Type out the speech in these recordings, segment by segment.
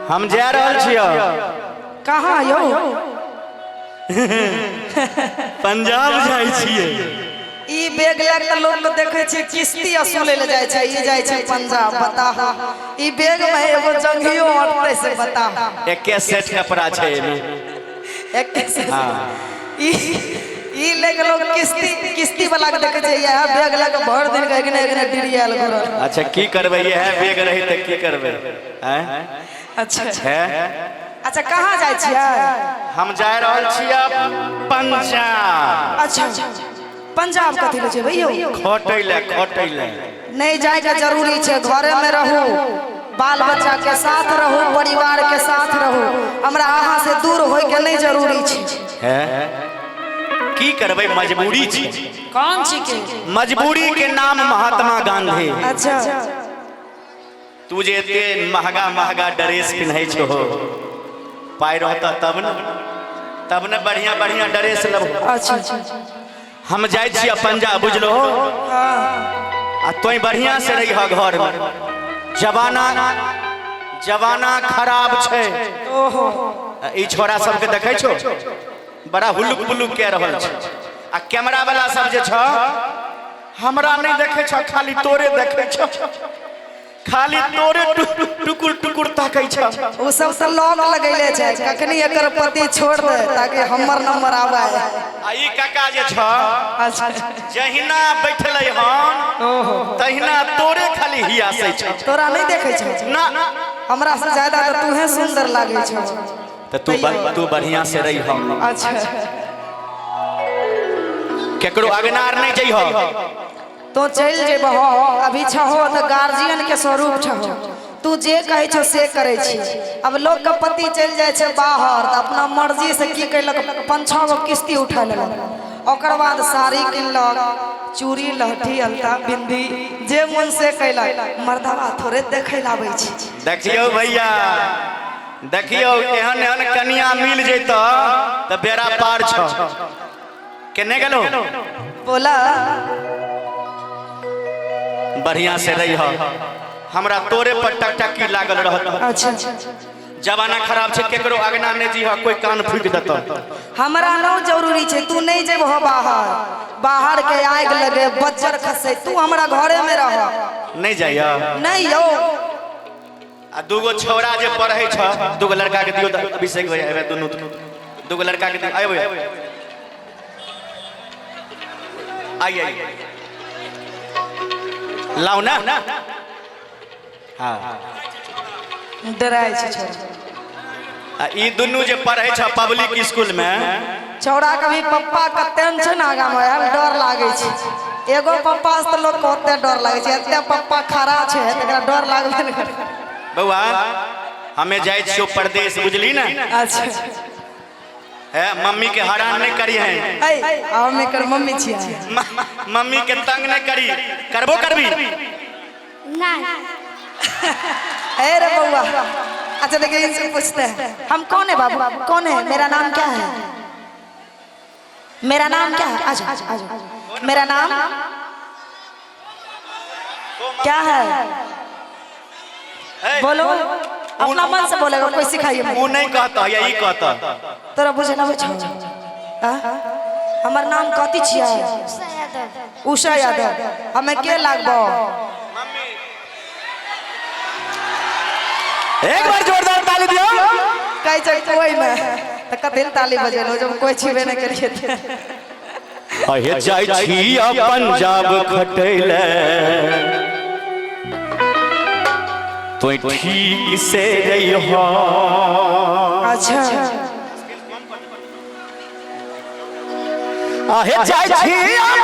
हम जा रहल छियै। कहाँ यौ? पंजाब जाइ छियै। ई बैग लए के लोग के देखै छियै किस्ती असुलै लए जाइ छै, ई जाइ छै पंजाब। बताह, ई बैग में एगो जंघियो अटतै से बताह। एके सेट कपड़ा छै एहिमे। एके सेट। ई ई ले के लोग किस्ती किस्ती वाला के देखै छै, इएह बैग लए के भरि दिन के एगने एगने डिरियायल घुरल। अच्छा, की करबै? इएह बैग रही तऽ की करबै? आँय? अच्छा। है। अच्छा, कहाँ जाइ छियै? हम जा रहल छियै पंजाब। अच्छा, पंजाब कथी लए जेबै यौ? खटै लए, खटै लए। नहीं जाए के जरूरी छै, घरे में रहू, बाल बच्चा के साथ रहू, परिवार के साथ रहू। हमरा अहाँ से दूर होय के नहीं जरूरी छै। है, की करबै, मजबूरी छै। कौन छी के? मजबूरी के नाम महात्मा गांधी। अच्छा। तू जे एते महगा महगा ड्रेस पिन्है छहो, पाइ रहता तब ने, तब ने बढ़िया बढ़िया ड्रेस लेबहो। अच्छा। हम जाइ छियै पंजाब, बुझलो? आ तोय बढ़िया से रही घर में। जमाना जमाना खराब छै। ओहो। आ ई छोरा सबके देखै छो, बड़ा हुलुक बुलुक कए रहल छै। आ कैमरा वाला सब जे छ, हमरा नहि देखै छ, खाली तोरे देखै छ, खाली तोरे टुकुर टुकुर ताकै छ। ओ सब से लॉक लगैले छै, कखनी एकर पति छोड़ दे ताकि हमर नंबर आवे। आ ई काका जे छ, अच्छा। जहिना बैठलै हन ओहो। तहिना तोरे खाली हियासै छ। तोरा नहीं देखै छै? ना। हमरा से ज्यादा तऽ तूहे सुंदर लागै छौ। तऽ तू बढ़िया से रही। अच्छा। केकरो अगना आर नहीं जइह। तो चलि जेबहो, अभी छहो तऽ गार्जियन के स्वरूप छहो, तू जे कहै छौ से करै छी। अब लोग के पति चलि जाइ छै बाहर तऽ अपना मर्जी से की कैलक, 5-6 गो किस्ती उठा लेलक, ओकर बाद साड़ी किनलक, चूड़ी, लहठी, अलता, बिंदी, जे मन से कैलक। मर्दवा थोड़े देखै लए आबै छै। देखियौ भैया, देखियौ, एहन एहन कनिया मिल जैत तऽ बेड़ा पार छ। केने गेलो? बोला। बढ़िया से रही, हमरा तोरे पर टकटकी लागल रहत। अच्छा। जमाना खराब छै, केकरो अगना नहि जीह, कोई कान फूकि देत। हमरा न जरूरी छै, तू नहीं जेबहो बाहर। बाहर के आगि लगे, बज्जर खसे, तू हमरा घरे में रह। नहीं जाइया? नहीं यौ। आ दूगो छौड़ा जे पढ़ै छ, दूगो लड़का के दियौ तऽ अभिषेक भैया एबै, दुनू दूगो लड़का के दियौ। आइए भैया, आइए, आइए, लाउ ना। हाँ। डराइ छै छौड़ा। आ ई दुनू जे पढ़ै छ पब्लिक स्कूल में। छौड़ा कभी पप्पा कते छै ने आगाँ मे आयल, डर लागै छै। एगो पप्पा से तऽ लोक के ओते डर लागै छै, एते पप्पा खड़ा छै तऽ एकरा डर लागबे नहि करै। बौआ, हमे जाइ छियौ परदेश, बुझली ने? अच्छा। है, मम्मी के हरान नहीं करी है। ऐ, हम एकर मम्मी छियै। मम्मी के तंग नहीं करी। करबो करबी? नहीं। ए रे बउआ, अच्छा देखिए, इनसे पूछते हैं हम। कौन है बाबू, कौन है? मेरा नाम क्या है? मेरा नाम क्या है? आजा आजा, मेरा नाम क्या है? है, बोलो, अपना मन से बोलेगा, कोई सिखाइए मत। ऊ नहीं कहता या ई कहता? तोरा बुझे ना छौ? हमर नाम कथी छियै? उषा यादव। उषा यादव। हमें के लागबो? एक बार जोरदार ताली दियो। कहै छै कोई नहि, तऽ कथी लए ताली बजेलहुँ जब कोई छेबे नहि करियै तऽ? अहे जाइ छी पंजाब खटैले, तो ठीक से रहिह। अच्छा। अहे जाइ छी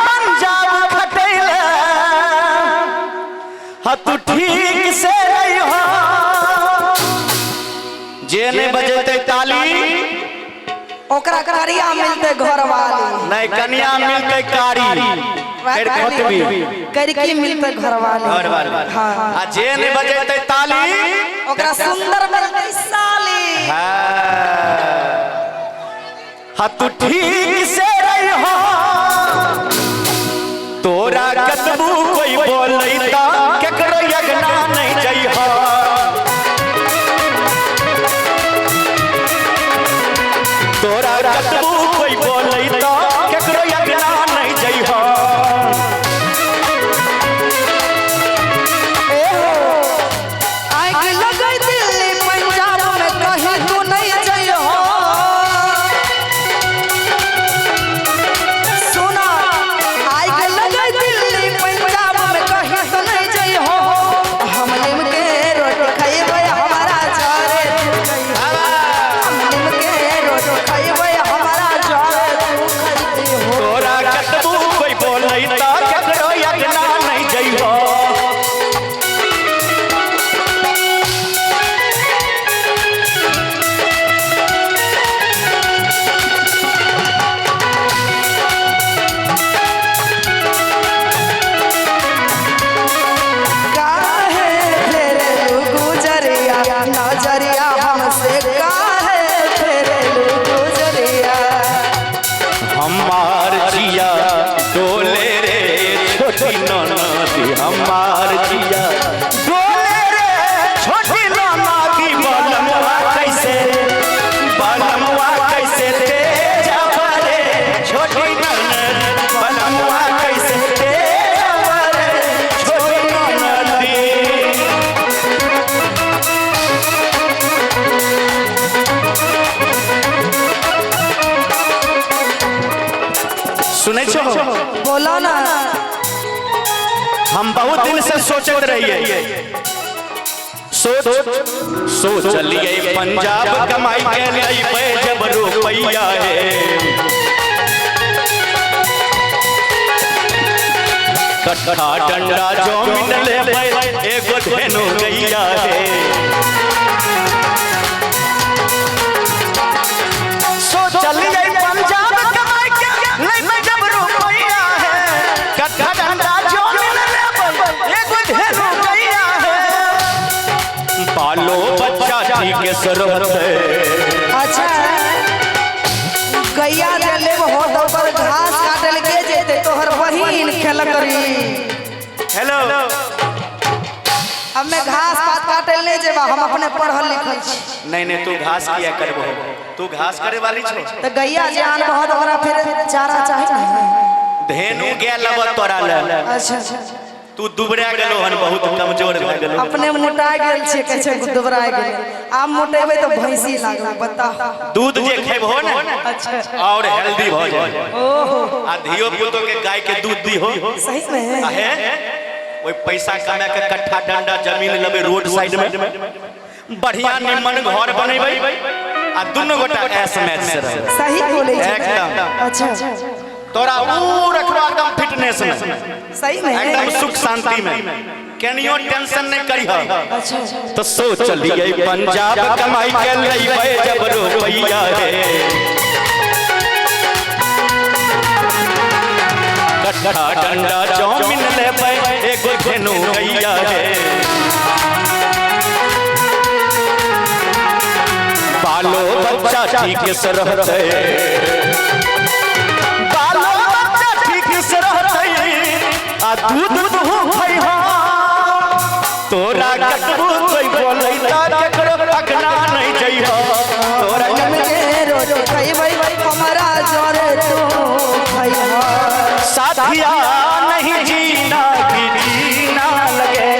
पंजाब खटैले, हा तू ठीक से रहिह। जे नहि बजेतै ताली, ओकरा करिया मिलते घरवाली। नहीं, कनिया मिलतै कारी कर खतबी। करकी मिलते घरवाली। घरवाली। हाँ। आ जे नहि बजेतै ताली, ओकरा सुंदर मिलते साली। हाँ, तू ठीक से रहिह, तोरा कतबू कोई बोलै त केकरो अगना नहीं जइह। कतबू कोई बोलै त केकरो अगना नहीं जइह। ए हो, आग लगै दिल्ली पंजाब में कहीं तू नहीं जइहो। सुना, आग लगै दिल्ली पंजाब में कहीं तू नहीं जइहो। हम नीम के रोटी खइबै हमारा जरे तू खइहो। हम नीम के रोटी खइबै हमारा जरे तू खइहो। तोरा कतबू कोई बोलै त केकरो अगना नहीं जइह। काहे फेरेलू गुजरिया नजरिया हमसे, काहे फेरेलू गुजरिया। हमार जिया डोले रे छोटी ननदी, हमार जिया डोले रे छोटी ननदी, बलमवा कैसे, बलमवा कैसे ते जावा रे छोटी ननदी, बलमवा कैसे ते जावा रे छोटी ननदी। सुनै छो? बोलो ना। हम बहुत दिन से सोचते रहिए, सोच सोचलिए पंजाब कमाई के लइबै जब रुपैया है, कट्ठा डंडा जमीन लेबै एगो धेनु गैया है। सोचलिए पंजाब कमाई के लइबै जब रुपैया है, कट्ठा डंडा जमीन लेबै एगो धेनु गैया है। बालो बच्चा ठीक से रहतै। अच्छा, गैया जे लेब हो तो ओकर घास काटल के जेते? तोहर बहिन खेल करी। हेलो, हमें घास पात काटल नहीं जेबा, हम अपने पढ़ल लिखल छी। नहीं नहीं, तू घास किया करबो, तू घास करे वाली छो। तो गैया जे आनबह तऽ ओकरा फिर चारा चाही ने। धेनु गै लब तोरा ले। अच्छा, तू दुबरा गेलो हन, बहुत कमजोर भए गेलो। अपने मोटा गेल छियै, कहै छै दुबरा गेल। आब मोटेबै तऽ भैंसी लागबै, बताउ। दूध जे खेबहो ने अच्छा, और हेल्दी भ जाए। ओहो, आ धियो पुतो के गाय के दूध दीहो। सही में? आ हे, ओइ पैसा कमा के कट्ठा डंडा जमीन लेबै, रोड साइड में बढ़िया निमन घर बनेबै आ दुनू गोटा ऐश मैच से रहबै। सही बोलै छै। एकदम। अच्छा, तोरा ऊ रखबो एकदम फिटनेस में, सही में? एकदम सुख शांति में, केनियो टेंशन नहीं करीह। अच्छा, तो सोचलिए पंजाब कमाई के लइबै जब रुपैया है, कट्ठा डंडा जमीन लेबै एगो धेनु गैया है। बालो बच्चा ठीक से रहतै, बालो बच्चा ठीक से रहतै आ दूध दुहू खइहा। तोरा कतबू कोई बोलै त केकरो अगना नहीं जइह। तोरा हम के रोटी खइबै हमारा जरे तू खइहा। साथिया नहीं जीना कि जीना लगे,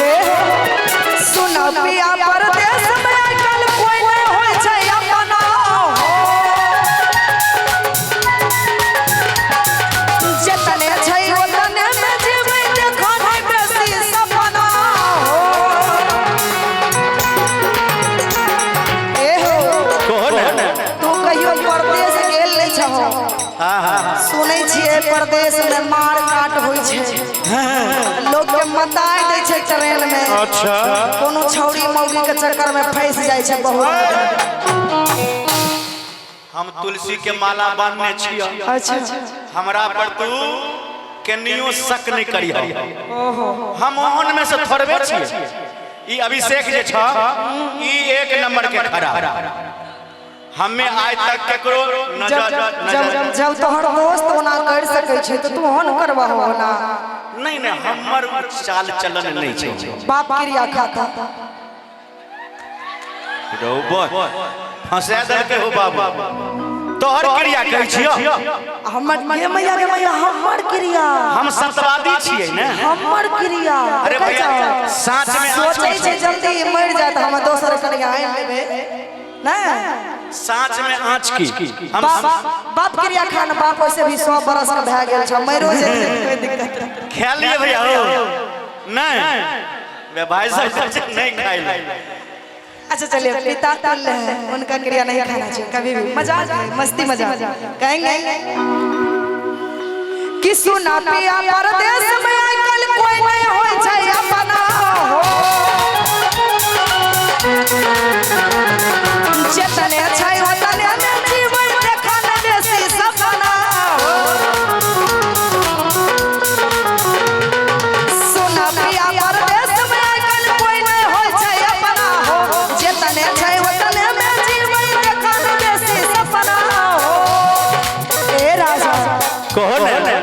ए हो, सुन पिया परदेश में आजकल कोई नहीं होय छै अपना हो। जतने छै ओतने में जीबै, देखो नहीं बेसी सपना हो। ए हो, कहो ने। तू कहियो परदेश गेल नहीं छहो? हाँ हाँ। सुनै छियै परदेश में मार काट होइ छै, लोग के मताय दै छै ट्रेन में। अच्छा, कोनो छौड़ी मौगी के चक्कर में फंस जाइ छै बहुत आदमी। हम तुलसी के माला बांधने छियै। अच्छा, हमरा पर तू केनियो शक नहीं करी हम ओहन में से थोड़बे छियै। ई अभिषेक जे छ ई एक नंबर के खड़ा हमें आइ तक केकरो नजर जब नजर जब तोहर दोस्त ओना कर सकै छै तऽ तू ओहन करबह ओना। नहीं नहीं, हमर उ चाल चलन नहीं छै। बाप क्रिया खाता। रौ बड़ फंसा देलकै हो बाबू। तोहर क्रिया कहै छियौ। हमर गे मैया, गे मैया, हमर क्रिया। हम सतवादी छियै ने। हमर क्रिया। अरे देखै भैया, छौ? साँच में आँच सोचै छै जल्दी मरि जाए तऽ हम दोसर कनिया आनि लेबै नहि। साँच में आँच की हम बाप बाप क्रिया खान। बाप वैसे भी 100 बरस के भए गेल छ, मरो जेतै कोई दिक्कत नहीं। खा लिए भैया हो नहीं बे भाई साहब कहै छै, नहीं खाइ ले। अच्छा चलिए, पिता तुल्य है, उनका क्रिया नहीं खाना चाहिए कभी भी। मजाक में, मस्ती मजाक कहेंगे कि सुना पिया परदेश में आजकल कोई नहीं होय छै अपना हो, जेतने छै ओतने में जीवन देखन बेसी सपना हो। सुना पिया परदेश में आजकल कोई नहीं होय छै अपना हो, जेतने छै ओतने में जीवन देखन बेसी सपना हो। ए राजा, कहो ने।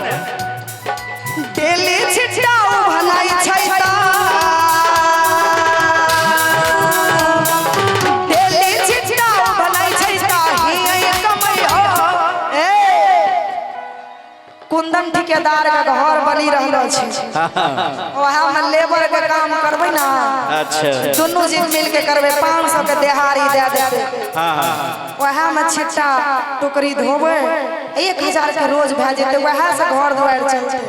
डेली छिट्टा भलाई छै ता, डेली छिट्टा भलाई छै ता हियै कमै हो। ए कुंदन ठेकेदार के घर बनी रहलो छै, वएह में लेबर के काम करबै ना। अच्छा। दुनू जीव मिल के करबै, 500 के देहाड़ी दे देतै। हाँ हाँ वएह में छिट्टा टुकड़ी धोबै, 1000 के रोज भए जेतै, वएह से घर दुआरि चलतै।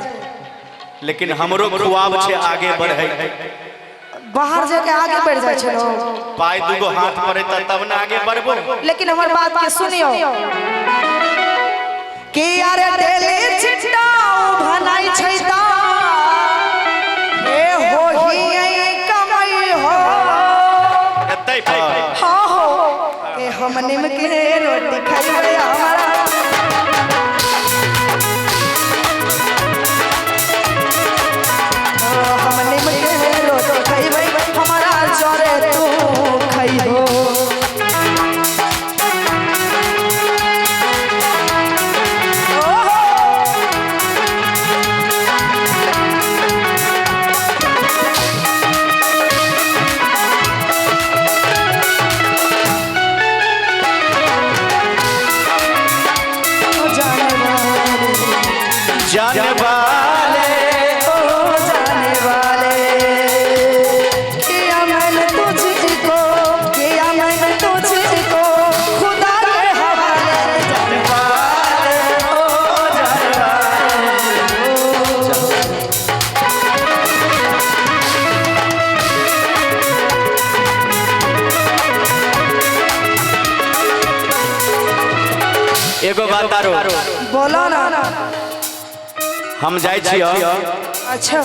लेकिन हमरो खुआब छै आगे बढ़े। बाहर जाके आगे बढ़ जाइ छै लोग। पाई दूगो हाथ पड़े तब ना आगे बढ़बो। लेकिन हमर बात के सुनियो कि अरे डेली छिट्टा भनाइ छै ता ए होही कमई हो। एतै पर। हाँ हो के हम निमके रोटी खइबै हमारा। हम निमके रोटी खइबै हमारा जरे तू खइहो। ओहो। ओ जाने वाले, जाने वाले, ओ जाने वाले, किया मैंने तुझको, किया मैंने तुझको खुदा के हवाले। जाने वाले, ओ जाने वाले। एगो बात आरो। बोलो ना। हम जाइ छियो। अच्छा।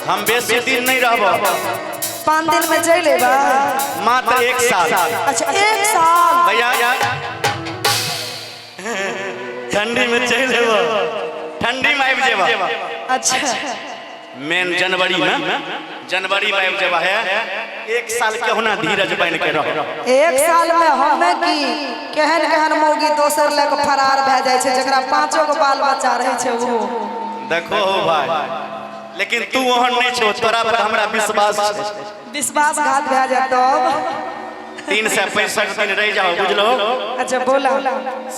हम बेसी दिन नहीं रहब। 5 दिन में चल लेबा। मात्र 1 साल। अच्छा, 1 साल। भैया ठंडी में चल लेबो, ठंडी में आबि जेबा। अच्छा। मेन जनवरी में, जनवरी में आबि जेबा है। 1 साल केहुना धीरज बन के रह। 1 साल में हमें की केहन केहन मौगी दोसर लए के फरार भए जाइ छै, जकरा 5 गो बाल बच्चा रहै छै वो। देखो हो भाई, लेकिन तू ओहन नहीं छो, तोरा पर हमरा विश्वास छै। विश्वासघात भए जाए तब। 365 दिन रह जाओ, बुझलो। अच्छा बोला।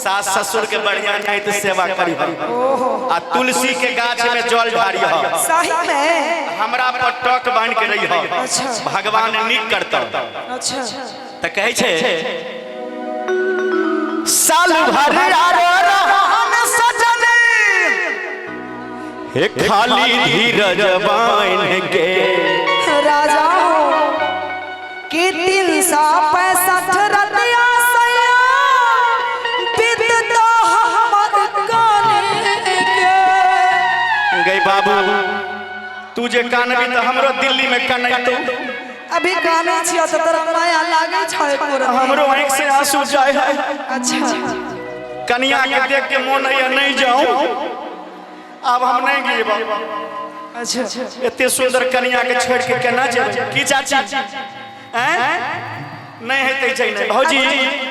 सास ससुर के बढ़िया नहीं तो सेवा करी आ तुलसी के गाछ में जल ढारी। सही में। हमरा पर टक बांध के रही। अच्छा। भगवान नीक करता। अच्छा। त कहै छै साल भर आरो रहन सजन हे, खाली धीरज बांध के। राजा हो कि 365 रतिया सैया बीतता हमर काने के। गई बाबू, तू जे कानबी त हमरो दिल्ली में कनैतो। अभी काने छियो तऽ तोरा माया लागै छै पूरा। हमरो आँख से आंसू जाय है। अच्छा। कनिया के देख के मोन है नहीं जाऊं। आब हम नहीं गेब। अच्छा। एते सुंदर कनिया के छोड़ के केना जेबै? की चाची हैं? नहीं हेतै जइने भौजी।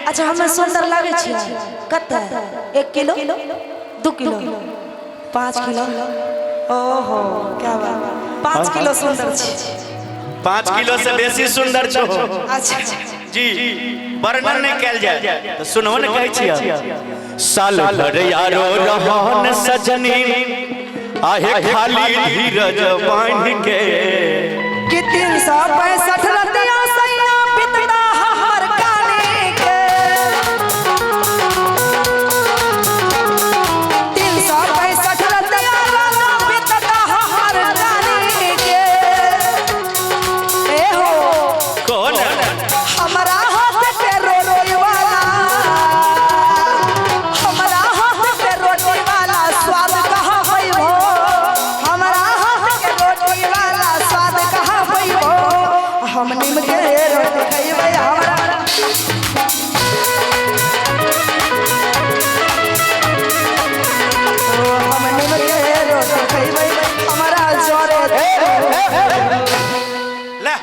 अच्छा, हमें सुंदर लागे छी? कते? 1 किलो, 2 किलो, 5 किलो? ओहो, क्या बात! 5 किलो सुंदर छी। 5 किलो से बेसी सुंदर छो। अच्छा। जी, वर्णन नहीं कैल जाए तो सुनो ने, कहै छियै, साल भर यारो रहन सजनी आहे खाली धीरज बांध के। कि 365 रतिया सैया बितता हमर काने के, 365 रतिया राजा बितता हमर काने के। ए हो। कौन? हमरा हाथ के रोटी वाला, हमरा हाथ के रोटी वाला स्वाद कहाँ पैबो? हमरा हाथ के रोटी वाला स्वाद कहाँ पैबो? हम नीम के रोटी खैबै, हमरा ओ, हम नीम के रोटी खैबै, हमरा जरे। ले,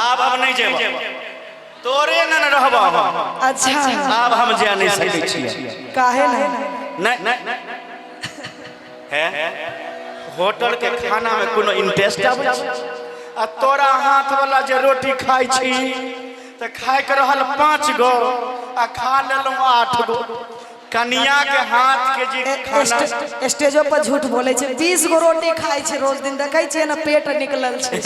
आब हम नहीं जेब, तोरे न रहब हम। अच्छा। आब हम जा नहीं सकै छियै। काहे नहीं? नहीं है, होटल के खाना में कोनो इंटरेस्ट आबै छै? आ तोरा हाथ वाला जे रोटी खाइ छी तऽ खाय के रहल 5 गो आ खा लेलहुँ 8 गो। कनिया के हाथ के जे खाना। स्टेजो पर झूठ बोले छै। 20 गो रोटी खाइ छै रोज दिन, देखै छियै ने, पेट निकलल छै।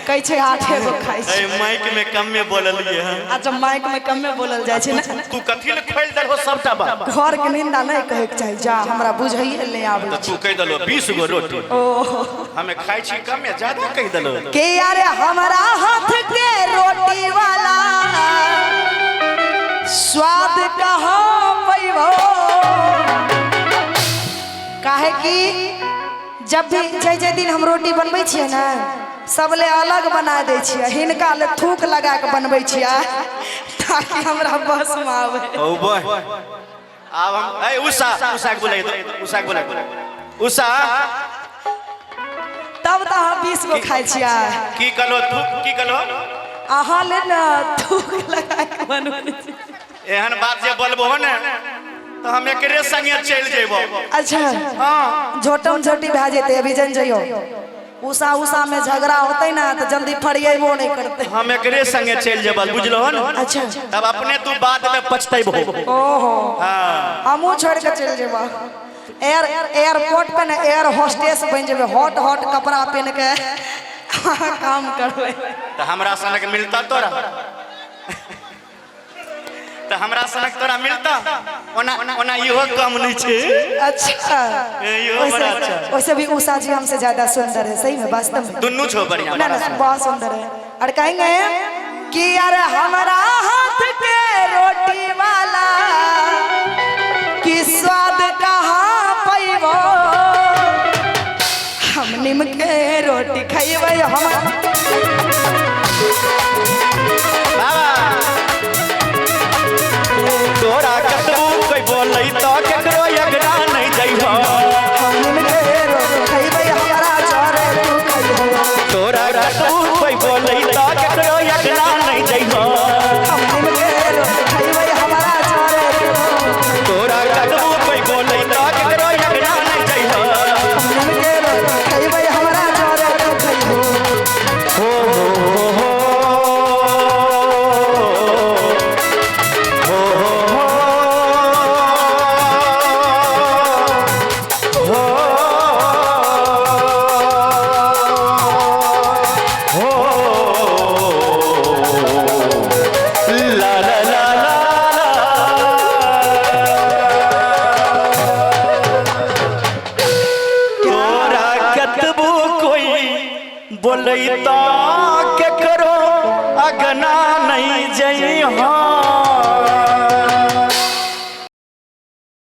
कहै छै 8 गो खाइ छै। ए, माइक में कमे बोललिए हन। अच्छा, माइक में कमे बोलल जाइ छै ने। तू कथी ले खोलि देलहो सबटा बात? घर के निंदा नहीं कहे के चाही। जा, हमरा बुझाइए ले आबै। तऽ तू कहि देलहो 20 गो रोटी। ओ। हमे खाइ छी कमे, ज्यादा कहि देलहो। के यारे, हमरा हाथ के रोटी वाला स्वाद कहाँ पैबो? काहे कि जब भी जै जै दिन हम रोटी बनबै छियै ने, सब ले अलग बना दै छियै, हिनका ले थूक लगा के बनबै छियै ताकि हमरा बस में आवे। ओ बॉय, आब हम ए उषा, उषा के बुलाइ दो, उषा के बुलाइ, उषा। तब तऽ अहाँ 20 गो खाइ छियै। की कहलो तू? की कहलो? अहाँ ले ने थूक लगा के बनबै छियै। एहन बात जे बोलबो ने तऽ हम एकरे संगे चलि जेबो। अच्छा। हाँ। झोटम झोटी भए जेतै। अभी जन जइयो, उषा उषा में झगड़ा होतै ने तऽ जल्दी फरिएबो नहीं करतै। हम एकरे संगे चलि जेबो, बुझलो ने? अच्छा। तब अपने तू बाद में पछतैबो। ओहो। हाँ। हमहूँ छोड़ के चलि जेबो एयरपोर्ट पे ने, एयर होस्टेस बनि जेबै, हॉट हॉट कपड़ा पहन के काम करबै। तऽ हमरा सनक मिलता तोरा? तऽ हमरा सनक तोरा मिलता? ओना ओना इहो कम नहीं छै। अच्छा। इहो बड़ा अच्छा। वैसे भी उषा जी हमसे ज्यादा सुंदर है, सही में, वास्तव में। दुनू छो बढ़िया। ना ना, बहुत सुंदर है। और कहेंगे कि यार, हमारा हाथ के रोटी वाला की स्वाद कहाँ पैबो? हम नीम के रोटी खैबै, हम बाबा, तोरा कतबो कोई बोलै तऽ केकरो अगना नहीं जइहो। हम नीम के रोटी खैबै, हमरा जरे तू खैबो। तोरा कतबो कोई बोलै तऽ केकरो अगना नहीं जइहो। हम नीम के रोटी खैबै, हमरा जरे तू तोरा कतबो कोई बोलै तऽ केकरो अगना नहीं जइहो। हम नीम के रोटी खैबै, हमरा जरे तू खैबो। हो हो हो हो हो हो हो ला ला ला ला ला। तोरा कतबो कोई बोलै तऽ केकरो अगना नहीं जइहो।